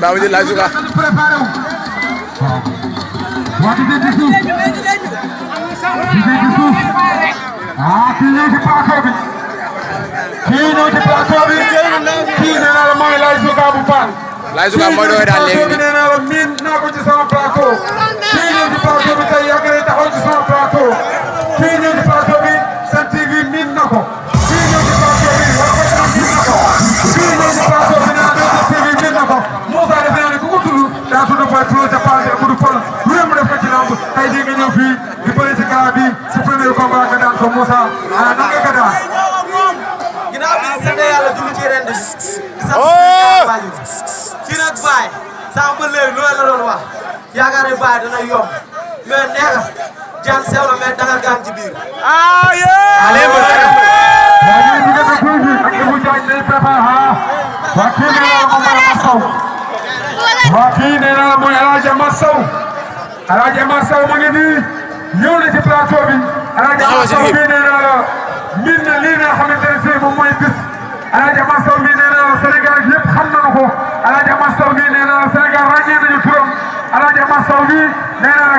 Bawa la juga. La juga mooy doy daal léegi Alaaji Massaw mu ngi nii ñëw na ci plateau bi Alaaji Massaw bi nee naa la min na lii nga xamante ne si moom mooy bis Alaaji Massaw bi nee naa la Sénégal yëpp xam nañu ko Alaaji Massaw bi nee naa la Sénégal ràññee nañu turam Alaaji Massaw bi nee naa la